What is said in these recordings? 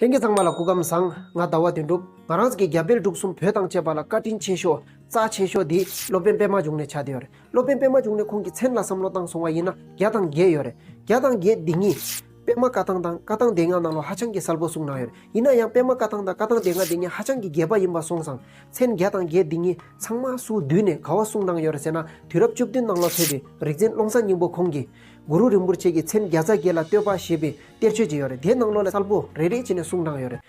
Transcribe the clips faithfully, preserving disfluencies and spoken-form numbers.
ལྷན་རྒྱས་ཚང་མ་ལ་སྐུ་ཁམས་བཟང་། ང་ཟླ་བ་དོན་གྲུབ། ང་རང་ཚོ་གི་རྒྱ་བལ་འབྲུག་གསུམ་བོད་དང་བཅས་པ་ལ་བཀའ་དྲིན་ཆེ་ཤོས་རྩ་ཆེ་ཤོས་འདི་སློབ་དཔོན་པད་མ་འབྱུང་གནས་ཆགས་བསྡད་ཡོད་རེད། སློབ་དཔོན་པད་མ་འབྱུང་གནས་ཁོང་གི་མཚན་ལ་བསམ་བློ་བཏང་སོང་བ་ཡིན་ན་བརྒྱ་དང་བརྒྱད་ཡོད་རེད། བརྒྱ་དང་བརྒྱད་འདི་གཉིས་པད་མ་བཀའ་ཐང་དང་བཀའ་ཐང་སྡེ་ལྔ་ནང་ལོགས་ཧ་ཅང་གི་གསལ་པོ་གསུངས་གནང་ཡོད་རེད། ཡིན་ན་ཡང་པད་མ་བཀའ་ཐང་དང་བཀའ་ཐང་སྡེ་ལྔ་འདི་གཉིས་ཧ་ཅང་གི་རྒྱས་པ་ཡིན་པ་སོང་ཙང་། མཚན་བརྒྱ་དང་བརྒྱད་འདི་གཉིས་ཚང་མ་སུ་བསྡུས་ནས་ག་བ་གསུངས་གནང་ཡོད་རེད་ཟེར་ན། དུས་རབས་བཅུ་བདུན་ནང་ལོགས་ཕེབས་པའི་རིག་འཛིན་ཀློང་གསལ་སྙིང་པོ་ཁོང་གིས་གུ་རུ་རིན་པོ་ཆེ་གི་མཚན་བརྒྱ་རྩ་བརྒྱད་ལ་བསྟོད་པ་ཞེས་པའི་གཏེར་ཆོས་ཅིག་ཡོད་རེད། དེའི་ནང་ལོགས་ལ་གསལ་པོ་རེ་རེ་བྱས་ནས་གསུངས་གནང་ཡོད་རེད།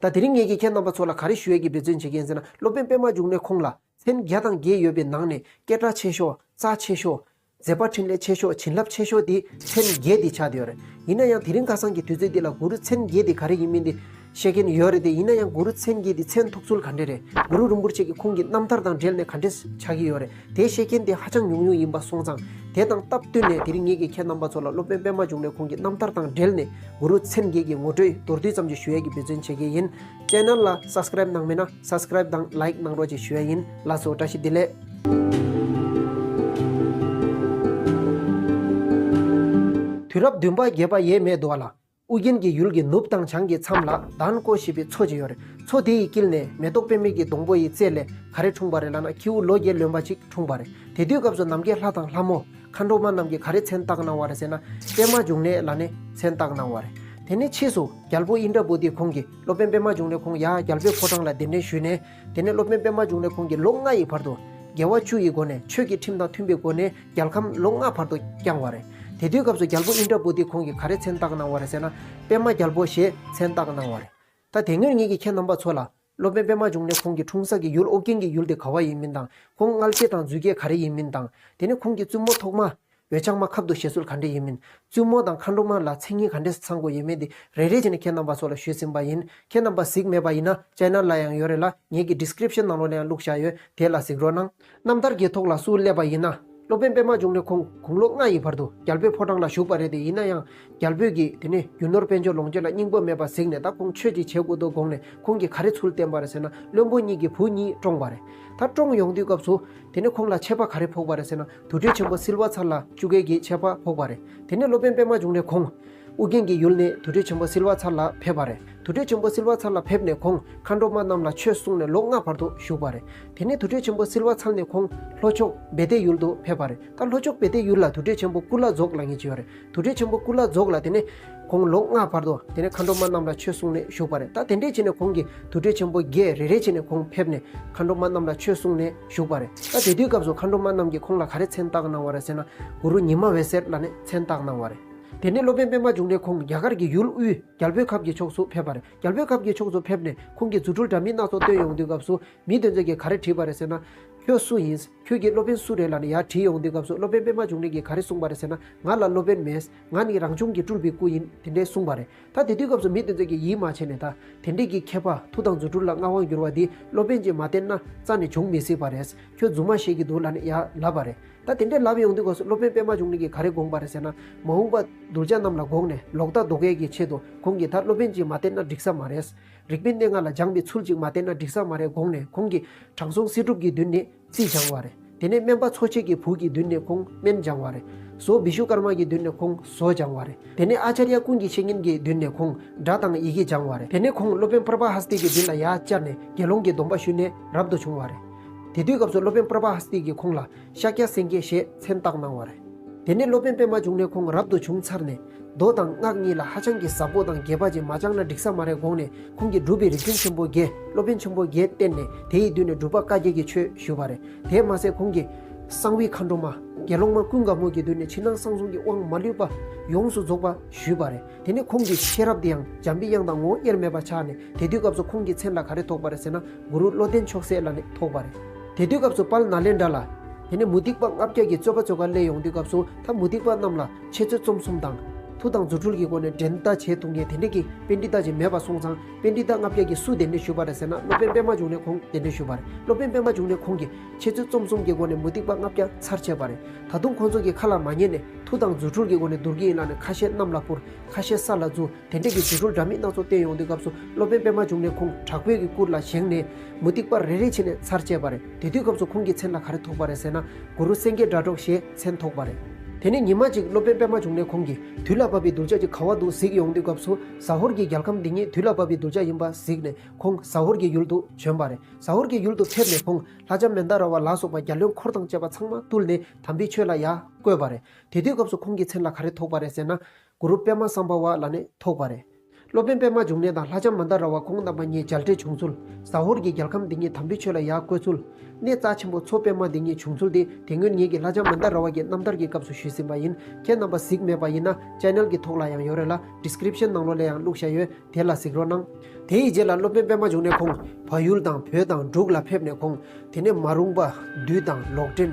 ད་དེ་རིང་ངེད་ཀྱིས་ཁྱེད་རྣམ་པ་ཚོ་ལ་ག་རེ་ཞུ་ཡས་ཀྱི་འབད་བརྩོན་བྱེད་ཀྱི་ཡིན་ཟེར་ན། སློབ་དཔོན་པད་མ་འབྱུང་གནས་ཁོང་ལ་མཚན་བརྒྱ་དང་བརྒྱད་ཡོད་པའི་ནང་ནས་སྐད་གྲགས་ཆེ་ཤོས་རྩ་ཆེ་ཤོས། མཛད་པ་འཕྲིན་ལས་ཆེ་ཤོས་བྱིན་རླབས་ཆེ་ཤོས་དེ་མཚན་བརྒྱད་དེ་ཆགས་བསྡད་ཡོད་རེད། ཡིན་ན་ཡང་དེ་རིང་ཁ་སང་གི་དུས་ཚོད་འདི་ལ་གུ་རུ་མཚན་བརྒྱད་དེ་ག་རེ་ཡིན་མིན་དེ་བཤད་མཁན་ཡོད་རེད་དེ། ཡིན་ན་ཡང་གུ་རུ་མཚན་བརྒྱད་དེ་མཚན་ཐོགས་ཚུལ་ག་འདྲ་རེད། གུ་རུ་རིན་པོ་ཆེ་གི་ཁོང་གི་རྣམ་ཐར་དང་འབྲེལ་ནས་ག་འདྲ་ཆགས་ཀྱི་ཡོད་རེད། དེ་བཤད་མཁན་དེ་ཧ་ཅང་ཉུང་ཉུང་ཡིན་པ་སོང་ཙང་། དེ་དང་སྟབས་བསྟུན་ནས་དེ་རིང་ངེད་ཀྱིས་ཁྱེད་རྣམ་པ་ཚོ་ལ་སློབ་དཔོན་པད་མ་འབྱུང་གནས་ཁོང་གི་རྣམ་ཐར་དང་འབྲེལ་ནས་གུ་རུ་མཚན་བརྒྱད་ཀྱི་ངོ་སྤྲོད་མདོར་བསྡུས་ཙམ་ཅིག་ཞུ་ཡས་ཀྱི་འབད་བརྩོན་བྱེད་ཀྱི་ཡིན། ཅེ་ནལ་ལ་སབ་སི་ཀ་རེབ་གནང་མེད་ན་སབ་སི་ཀ་རེབ་དང་ལའིཀ་གནང་རོགས་ཅེས་ཞུ་ཡ་ཡིན། ལགས་སོ། བཀྲ་ཤིས་བདེ་ལེགས། དུས་རབས་བདུན་པ་བརྒྱད་པ་ཡས་མས་འདུག་བ་ལ། ཨུ་རྒྱན་གྱི་ཡུལ་གྱི་ནུབ་དང་བྱང་གི་མཚམས་ལ་དཱན་ཀོ་ཞེས་པའི་མཚོ་ཅིག་ཡོད་རེད། མཚོ་དེ་ཡི་དཀྱིལ་ནས་མེ་ཏོག་པདྨའི་གི་སྡོང་པོ་ཡི་རྩེ་ལས་ག་རེ་འཁྲུངས་པ་རེད་ལབ་ན། ཁྱེའུ་ལོ་བརྒྱད་ལོན་པ་ཅིག་འཁྲུངས་པ་རེད། དེ་དུས་སྐབས་སུ་ནམ་མཁའི་ལྷ་དང་ལྷ་མོ་མཁའ་འགྲོ་མ་རྣམས་ཀྱིས་ག་རེ་མཚན་བཏགས་གནང་བ་རེད་ཟེར་ན། པདྨ་འབྱུང་གནས་ལབ་ནས་མཚན་བཏགས་གནང་བ་རེད། དེ་ནས་ཕྱིས་སུ་རྒྱལ་པོ་ཨིནྡྲ་བོ་དྷི་ཁོང་གིས་སློབ་དཔོན་པདྨ་འབྱུང་གནས་ཁོང་ཡར་རྒྱལ་པོའི་ཕོ་བྲང་ལ་གདན་འདྲེན་ཞུས་ནས། དེ་ནས་སློབ་དཔོན་པདྨ་འབྱུང་གནས་ཁོང་གིས་ལོ་ལྔ་ཡི་བར་དུ་དགེ་བ་བཅུ་ཡི་སྒོ་ནས་ཆོས་ཀྱི་ཁྲིམས་དང་མཐུན་པའི་སྒོ་ནས་རྒྱལ་ཁམས་ལོ་ལྔ་བར་དུ་བསྐྱངས་བ་རེད། དེ་དུས་སྐབས་སུ་རྒྱལ་པོ་ཨིནྡྲ་བོ་དྷི་ཁོང་གིས་ག་རེ་མཚན་བཏགས་གནང་བ་རེད་ཟེར་ན། པདྨ་རྒྱལ་པོ་ཞེས་མཚན་བཏགས་གནང་བ་རེད། ད་དེ་སྔོན་ངེད་ཀྱིས་ཁྱེད་རྣམ་པ་ཚོ་ལ་སློབ་དཔོན་པདྨ་འབྱུང་གནས་ཁོང་གི་འཁྲུངས་ས་གི་ཡུལ་ཨོ་རྒྱན་གྱི་ཡུལ་དེ་ག་བ་ཡིན་མིན་དང་། ཁོང་མངལ་སྐྱེས་དང་རྫུས་སྐྱེས་ག་རེ་ཡིན་མིན་དང་། དེ་ནས་ཁོང་གི་བཙུན་མོ་ཐོག་མ་འོད་འཆང་མ་ཁབ་ཏུ་བཞེས་ཚུལ་ག་འདྲ་ཡིན་མིན། བཙུན་མོ་དང་མཁའ་འགྲོ་མ་ལ་མཚན་ཉིད་ག་འདྲ་ཚང་དགོས་ཡིན་མིན་དེ་རེ་རེ་བྱས་ནས་ཁྱེད་རྣམ་པ་ཚོ་ལ་ཞུས་ཟིན་པ་ཡིན། ཁྱེད་རྣམ་པ་གཟིགས་མེད་པ་ཡིན་ན་ཅེ་ནལ་ལ་ཡང་ཡོད་རེད་ལ། ངེད་ཀྱི་ཌི་སི་ཀི་རིབ་ཤན་ནང་ལོགས་ལ་ཡང་བླུགས་བཞག་ཡོད། དེ་ལ་གཟིགས་རོགས་གནང་། རྣམ་ཐར་གྱི་ཐོག་ལ་སུ་སླེབས་པ་ཡིན་ན། སློབ་དཔོན་པདྨ་འབྱུང་གནས་ཁོང་དགུང་ལོ་ལྔ་ཡི་བར་དུ་རྒྱལ་པོའི་ཕོ་བྲང་ལ་བཞུགས་པ་རེད་དེ། ཡིན་ན་ཡང་རྒྱལ་པོས་ཀྱིས་དེ་ནས་རྒྱུ་ནོར་དཔལ་འབྱོར་ལོངས་སྤྱོད་ལ་སྙིང་པོ་མེད་པ་གཟིགས་ནས། ད་ཁོང་ཆོས་ཅིག་བྱེད་དགོས་འདུག་དགོངས་ནས། ཁོང་གིས་ག་རེ་ཚུལ་བསྟན་པ་རེད་ཟེར་ན། བློན་པོ་གཉིས་ཀྱི་བུ་གཉིས་བཀྲོངས་པ་རེད། ད་བཀྲོངས་ཡོང་དུས་སྐབས་སུ། དེ་ནས་ཁོང་ལ་ཆད་པ་ག་རེ་ཕོག་པ་རེད་ཟེར་ན། དུར་ཁྲོད་ཆེན་པོ་བསིལ་བ་ཚལ་ལ་སྐྱེ་རྒྱུ་གི་ཆད་པ་ཕོག་པ་རེད། དེ་ནས་སློབ་དཔོན་པདྨ་འབྱུང་གནས་ཁོང་ཨོ་རྒྱན་གྱི་ཡུལ་ནས་དུར་ཁྲོད་ཆེན་པོ་བསིལ་བ་ཚལ་ལ་ཕེབས་པ་རེད། དུར་ཁྲོད་ཆེན་པོ་བསིལ་བ་ཚལ་ལ་ཕེབས་ནས་ཁོང་མཁའ་འགྲོ་མ་རྣམས་ལ་ཆོས་གསུངས་ནས་ལོ་ལྔ་བར་དུ་བཞུགས་པ་རེད། དེ་ནས་དུར་ཁྲོད་ཆེན་པོ་བསིལ་བ་ཚལ་ནས་ཁོང་ལྷོ་ཕྱོགས་བེ་ཏའི་ཡུལ་དུ་ཕེབས་པ་རེད། ད་ལྷོ་ཕྱོགས་བེ་ཏའི་ཡུལ་ལ་དུར་ཁྲོད་ཆེན་པོ་ཀུ་ལ་རྫོགས་ལབ་མཁན་ཅིག་ཡོད་རེད། དུར་ཁྲོད་ཆེན་པོ་ཀུ་ལ་རྫོགས་ལ་དེ་ནས་ཁོང་ལོ་ལྔ་བར་དུ་དེ་ནས་མཁའ་འགྲོ་མ་རྣམས་ལ་ཆོས་གསུངས་ནས་བཞུགས་པ་རེད། ད་དེ་འདྲས་བྱས་ནས་ཁོང་གིས་དུར་ཁྲོད་ཆེན་པོ་བརྒྱད་རེ་རེ་བྱས་ནས་ཁོང་ཕེབས་ནས་མཁའ་འགྲོ་མ་རྣམས་ལ་ཆོས་གསུངས་ནས་བཞུགས་པ་རེད། ད་དེ་དུས་སྐབས་སུ་མཁའ་འགྲོ་མ་རྣམས་ཀྱིས་ཁོང་ལ་ག་རེ་མཚན་བཏགས་གནང་བ་རེད་ཟེར་ན། གུ་རུ་ཉི་མ་འོད་ཟེར་ལབ་ནས་མཚན་བཏགས་གནང་བ་རེད། དེ་ནས་སློབ་དཔོན་པདྨ་འབྱུང་གནས་ཁོང་རྒྱ་གར་གྱི་ཡུལ་དབུས་རྒྱལ་པོའི་ཁབ་ཀྱི་ཕྱོགས་སུ་ཕེབས་པ་རེད། རྒྱལ་པོའི་ཁབ་ཀྱི་ཕྱོགས་སུ་ཕེབས་ནས་ཁོང་གིས་རྫུ་འཕྲུལ་འདྲ་མིན་སྣ་ཚོགས་སྟོན་ཡོང་དུས་སྐབས་སུ། མི་དེ་ཚོས་ཀྱིས་ག་རེ་དྲིས་པ་རེད་ཟེར་ན། ཁྱོད་སུ་ཡིན། ཁྱོད་ཀྱི་སློབ་དཔོན་སུ་རེད་ལབ་ནས་ཡར་དྲིས་ཡོང་དུས་སྐབས་སུ། སློབ་དཔོན་པདྨ་འབྱུང་གནས་ཀྱིས་ག་རེ་གསུངས་པ་རེད་ཟེར་ན། ང་ལ་སློབ་དཔོན་མེད། ང་ནི་རང་བྱུང་གི་སྤྲུལ་པའི་སྐུ་ཡིན། དེ་འདྲས་གསུངས་པ་རེད། ད་དེ་དུས་སྐབས་སུ་མི་དེ་ཚོས་ཀྱིས་ཡིད་མ་ཆེས་ནས། ད་དེ་འདྲས་ཀྱི་མཁས་པ་མཐུ་དང་རྫུ་འཕྲུལ་ལ་མངའ་དབང་བསྒྱུར་བ་འདི་སློབ་དཔོན་གྱིས་མ་བསྟེན་ན་རྩ་ནས་འབྱུང་མི་སྲིད་པ་རེད། ཁྱོད་རྫུན་མ་བཤད་ཀྱི་འདུག་ལབ་ནས་ཡར་ལབ་པ་རེད། ད་དེ་འདྲས་ལབ་ཡོང་དུས་སྐབས་སུ་སློབ་དཔོན་པདྨ་འབྱུང་གནས་ཀྱིས་ག་རེ་དགོངས་པ་རེད་ཟེར་ན། མ་འོངས་པ་གདུལ་བྱ་རྣམས་ལ་དགོངས་ནས་ལོག་ལྟ་ཟློག་ཡས་ཀྱི་ཆེད་དུ་ཁོང་གིས་ད་སློབ་དཔོན་གྱིས་མ་བསྟེན་ན་འགྲིག་ས་མ་རེད། རིག་པའི་གནས་ལྔ་ལ་སྦྱངས་པའི་ཚུལ་གཅིག་མ་བསྟེན་ན་འགྲིག་ས་མ་རེད་དགོངས་ནས། ཁོང་གིས་དྲང་སྲོང་སྲིད་སྒྲུབ་ཀྱི་མདུན་ནས་རྩིས་སྦྱངས་པ་རེད། དེ་ནས་སྨན་པ་འཚོ་བྱེད་ཀྱི་བུ་གི་མདུན་ནས་ཁོང་སྨན་སྦྱངས་པ་རེད། བཟོ་བི་ཤུ་ཀརྨ་གི་མདུན་ནས་ཁོང་བཟོ་སྦྱངས་པ་རེད། དེ་ནས་ཨཱ་ཙརྱ་ཀུན་གྱི་བཤེས་གཉེན་གྱི་མདུན་ནས་ཁོང་སྒྲ་དང་ཡི་གེ་སྦྱངས་པ་རེད། དེ་ནས་ཁོང་སློབ་དཔོན་པྲ་བྷ་ཧ་སྟི་གི་མདུན་ལ་ཡར་བཅར་ནས་དགེ་སློང་གི་སྡོམ་པ་ཞུས་ནས་རབ་ཏུ་བྱུང་བ་རེད། དེ་དུས་སྐབས་སུ་སློབ་དཔོན་པྲ་བྷ་ཧ་སྟི་གིས་ཁོང་ལ་ཤཱཀྱ་སེང་གེ་ཞེས་མཚན་བཏགས་གནང་བ་རེད། དེ་ནས་སློབ་དཔོན་པདྨ་འབྱུང་གནས་ཁོང་རབ་ཏུ་བྱུང་ཚར་ནས། མདོ་དང་སྔགས་གཉིས་ལ་ཧ་ཅང་གི་ཟབ་པོ་དང་རྒྱས་པ་ཅིག་མ་སྦྱངས་ན་འགྲིག་ས་མ་རེད་དགོངས་ནས། ཁོང་གིས་སྒྲུབ་པའི་རིག་འཛིན་ཆེན་པོ་བརྒྱད། སློབ་དཔོན་ཆེན་པོ་བརྒྱད་བསྟེན་ནས། དེ་ཡི་མདུན་ནས་སྒྲུབ་པ་བཀའ་བརྒྱད་ཀྱི་ཆོས་ཞུས་པ་རེད། དེས་མ་ཟད་ཁོང་གིས་གསང་བའི་མཁའ་འགྲོ་མ་དགེ་སློང་མ་ཀུན་དགའ་མོ་གི་མདུན་ནས་ཕྱི་ནང་གསང་གསུམ་གྱི་དབང་མ་ལུས་པ་ཡོངས་སུ་རྫོགས་པ་ཞུས་པ་རེད། དེ་ནས་ཁོང་གི་ཤེས་རབ་དེ་ཡང་འཇམ་པའི་དབྱངས་དང་ངོ་བོ་དབྱེར་མེད་པ་ཆགས་ནས། དེ་དུས་སྐབས་སུ་ཁོང་གི་མཚན་ལ་ག་རེ་ཐོགས་པ་རེད་ཟེར་ན། གུ་རུ་བློ་ལྡན་མཆོག་སྲེད་ལབ་ནས་ཐོགས་པ་རེད། དེ་དུས་སྐབས་སུ་དཔལ་ནཱ་ལེནྡྲ་ལ། དེ་ནས་མུ་སྟེགས་པ་ལྔ་བརྒྱ་གིས་རྩོད་པ་རྩོད་གར་སླེབས་ཡོང་དུས་སྐབས་སུ། ད་མུ་སྟེགས་པ་རྣམས་ལ་འཆད་རྩོད་རྩོམ་གསུམ་དང་། མཐུ་དང་རྫུ་འཕྲུལ་གྱི་སྒོ་ནས་འགྲན་ཟླ་བྱེད་ཐུབ་མཁན་དེ་འདྲ་གི་པཎྜི་ཏ་ཅིག་མེད་པ་སོང་ཙང་། པཎྜི་ཏ་ལྔ་བརྒྱ་གིས་སུ་གདན་འདྲེན་ཞུས་པ་རེད་ཟེར་ན། སློབ་དཔོན་པདྨ་འབྱུང་གནས་ཁོང་གདན་འདྲེན་ཞུས་པ་རེད། སློབ་དཔོན་པདྨ་འབྱུང་གནས་ཁོང་གིས་འཆད་རྩོད་རྩོམ་གསུམ་གྱི་སྒོ་ནས་མུ་སྟེགས་པ་ལྔ་བརྒྱ་ཚར་བཅད་པ་རེད། ད་དུང་ཁོང་ཚོ་གིས་ཁ་ལ་མ་ཉན་ནས། མཐུ་དང་རྫུ་འཕྲུལ་གྱི་སྒོ་ནས་འདུལ་གྱི་ཡིན་ལབ་ནས། ཁ་ཤས་གནམ་ལ་སྤུར། ཁ་ཤས་ས་ལ་འཛུལ། དེ་འདྲས་ཀྱི་རྫུ་འཕྲུལ་འདྲ་མིན་སྣ་ཚོགས་བསྟན་ཡོང་དུས་སྐབས་སུ། སློབ་དཔོན་པདྨ་འབྱུང་གནས་ཁོང་དྲག་པོའི་གི་སྐུ་ལ་བཞེངས་ནས། མུ་སྟེགས་པ་རེ་རེ་བྱས་ནས་ཚར་བཅད་པ་རེད། དེ་དུས་སྐབས་སུ་ཁོང་གི་མཚན་ལ་ག་རེ་ཐོགས་པ་རེད་ཟེར་ན། གུ་རུ་སེང་གེ་སྒྲ་སྒྲོགས་ཞེས་མཚན་ཐོགས་པ་རེད། དེ་ནས་ཉི་མ་གཅིག་སློབ་དཔོན་པད་མ་འབྱུང་གནས་ཁོང་གིས་དུས་ལ་བབ་པའི་གདུལ་བྱ་ཅིག་ག་བ་འདུག་གཟིགས་ཡོང་དུས་སྐབས་སུ་ཟ་ཧོར་གྱི་རྒྱལ་ཁམས་འདི་ཉིད་དུས་ལ་བབ་པའི་གདུལ་བྱ་ཡིན་པ་གཟིགས་ནས་ཁོང་ཟ་ཧོར་གྱི་ཡུལ་དུ་བྱོན་པ་རེད། ཟ་ཧོར་གྱི་ཡུལ་དུ་ཕེབས་ནས་ཁོང་ལྷ་ལྕམ་མནྡ་ར་བ་ལ་སོགས་པ་རྒྱལ་བློན་འཁོར་དང་བཅས་པ་ཚང་མ་བཏུལ་ནས་དམ་པའི་ཆོས་ལ་ཡར་བཀོད་པ་རེད། དེ་དུས་སྐབས་སུ་ཁོང་གི་མཚན་ལ་ག་རེ་ཐོགས་པ་རེད་ཟེར་ན། གུ་རུ་པད་མ་སམ་བྷ་ཝ་ལབ་ནས་ཐོགས་པ་རེད། སློབ་དཔོན་པད་མ་འབྱུང་གནས་དང་ལྷ་ལྕམ་མནྡ་ར་བ་ཁོང་རྣམ་པ་གཉིས་མཇལ་འཕྲད་བྱུང་ཚུལ། ཟ་ཧོར་གྱི་རྒྱལ་ཁམས་འདི་ཉིད་དམ་པའི་ཆོས་ལ་ཡར་བཀོད་ཚུལ། གནས་རྩ་ཆེན་པོ་མཚོ་པད་མ་འདི་ཉིད་བྱུང་ཚུལ་དེ་དེ་སྔོན་ངེད་ཀྱིས་ལྷ་ལྕམ་མནྡ་ར་བ་གི་རྣམ་ཐར་གྱི་སྐབས་སུ་ཞུས་ཟིན་པ་ཡིན། ཁྱེད་རྣམ་པ་གཟིགས་མེད་པ་ཡིན་ན་ཆེ་ནལ་གྱི་ཐོག་ལ་ཡང་ཡོད་རེད་ལ་ཌི་སི་ཀི་རིབ་ཤན་ནང་ལོགས་ལ་ཡང་བླུགས་བཞག་ཡོད། དེ་ལ་གཟིགས་རོགས་གནང་། དེའི་རྗེས་ལ་སློབ་དཔོན་པད་མ་འབྱུང་གནས་ཁོང་བལ་ཡུལ་དང་བོད་དང་འབྲུག་ལ་ཕེབས་ནས་ཁོང་དེ་ནས་མ་རུངས་པ་བདུད་དང་ལོག་འདྲེན།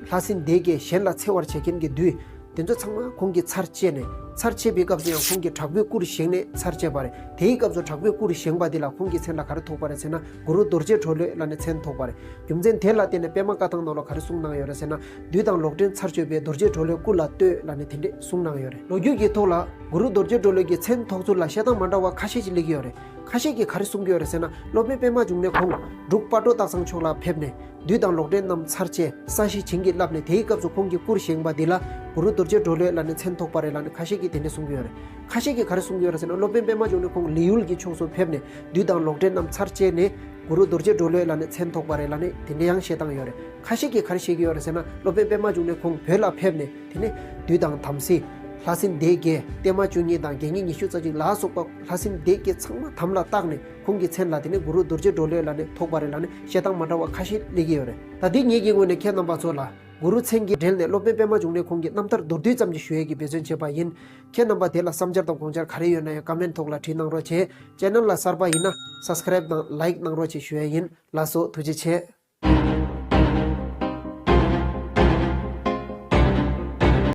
ལྷ་སྲིན་སྡེ་བརྒྱད་གཞན་ལ་འཚེ་བར་བྱེད་མཁན་གྱི་བདུད། དེ་ཚོ་ཚང་མ་ཁོང་གིས་ཚར་བཅད་ནས་ཚར་བཅད་པའི་སྐབས་སུ་ཡང་ཁོང་གིས་དྲག་པོའི་སྐུར་བཞེངས་ནས་ཚར་བཅད་པ་རེད། དེའི་སྐབས་སུ་དྲག་པོའི་སྐུར་བཞེངས་པ་འདི་ལ་ཁོང་གི་མཚན་ལ་ག་རེ་ཐོགས་པ་རེད་ཟེར་ན་གུ་རུ་རྡོ་རྗེ་གྲོ་ལོད་ལབ་ནས་མཚན་ཐོགས་པ་རེད། རྒྱུ་མཚན་དེ་ལ་བརྟེན་ནས་པད་མ་བཀའ་ཐང་ནང་ལོགས་ག་རེ་གསུངས་གནང་ཡོད་རེད་ཟེར་ན། བདུད་དང་ལོག་འདྲེན་ཚར་གཅོད་པའི་རྡོ་རྗེ་གྲོ་ལོད་སྐུ་ལ་གཏོད་ལབ་ནས་དེ་འདྲས་གསུངས་གནང་ཡོད་རེད། ལོ་རྒྱུས་ཀྱི་ཐོག་ལ་གུ་རུ་རྡོ་རྗེ་གྲོ་ལོད་ཀྱི་མཚན་ཐོགས་ཚུལ་ལ་བཤད་སྟངས་མ་འདྲ་བ་ཁ་ཤས་ཤིག་སླེབས་ཀྱི་ཡོད་རེད། ཁ་ཤས་ཀྱིས་ག་རེ་གསུང་གི་ཡོད་རེད་ཟེར་ན་སློབ་དཔོན་པད་མ་འབྱུང་གནས་ཁོང་འབྲུག་སྤ་གྲོ་སྟག་ཚང་ཕྱོགས་ལ་ཕེབས་ནས་བདུད་དང་ལོག་འདྲེན་རྣམས་ཚར་བཅད་ས་གཞི་བྱིན་གྱིས་བརླབས་ནས་དེའི་སྐབས་སུ་ཁོང་གི་སྐུར་བཞེངས་པ་འདི་ལ་གུ་རུ་རྡོ་རྗེ་གྲོ་ལོད་ལབ་ནས་མཚན་ཐོགས་པ་རེད་ལབ་ནས་ཁ་ཤས་ཀྱིས་དེ་འདྲས་གསུང་གི་ཡོད་རེད། ཁ་ཤས་ཀྱིས་ག་རེ་གསུང་གི་ཡོད་རེད་ཟེར་ན་སློབ་དཔོན་པད་མ་འབྱུང་གནས་ཁོང་ལི་ཡུལ་གྱི་ཕྱོགས་སུ་ཕེབས་ནས་བདུད་དང་ལོག་འདྲེན་རྣམས་ཚར་བཅད་ནས་གུ་རུ་རྡོ་རྗེ་གྲོ་ལོད་ལབ་ནས་མཚན་ཐོགས་པ་རེད་ལབ་ནས་དེ་འདྲས་ཡང་བཤད་སྟངས་ཡོད་རེད། ཁ་ཤས་ཀྱིས་ག་རེ་བཤད་ཀྱི་ཡོད་རེད་ཟེར་ན་སློབ་དཔོན་པད་མ་འབྱུང་གནས་ཁོང་བོད་ལ་ཕེབས་ནས་དེ་ནས་བདུད་དང་དམ་སྲི། ལྷ་སྲིན་སྡེ་བརྒྱད་བརྟན་མ་བཅུ་གཉིས་དང་དགེ་བསྙེན་ཉི་ཤུ་རྩ་གཅིག་ལ་སོགས་པ་ལྷ་སྲིན་སྡེ་བརྒྱད་ཚང་མ་དམ་ལ་བཏགས་ནས་ཁོང་གི་མཚན་ལ་དེ་ནས་གུ་རུ་རྡོ་རྗེ་གྲོ་ལོད་ལབ་ནས་ཐོགས་པ་རེད་ལབ་ནས་བཤད་སྟངས་མ་འདྲ་བ་ཁ་ཤས་སླེབས་ཀྱི་ཡོད་རེད། ད་འདི་ངེད་ཀྱི་ངོས་ནས་ཁྱེད་རྣམ་པ་ཚོ་ལ་གུ་རུ་མཚན་གྱི་འབྲེལ་ནས་སློབ་དཔོན་པད་མ་འབྱུང་གནས་ཁོང་གི་རྣམ་ཐར་མདོར་བསྡུས་ཙམ་ཞིག་ཞུ་ཡས་ཀྱི་འབད་བརྩོན་བྱས་པ་ཡིན། ཁྱེད་རྣམ་པ་དེ་ལ་བསམ་འཆར་དང་དགོངས་འཆར་ག་རེ་ཡོད་ན་ཡང་ཀ་མེན་ཐོག་ལ་བྲིས་གནང་རོགས་བྱེད། ཅེ་ནལ་ལ་གསར་པ་ཡིན་ན་སབ་སི་ཀ་རེབ་དང་ལའིཀ་གནང་རོགས་བྱེད་ཞུ་ཡས་ཡིན། ལགས་སོ། ཐུགས་རྗེ་ཆེ།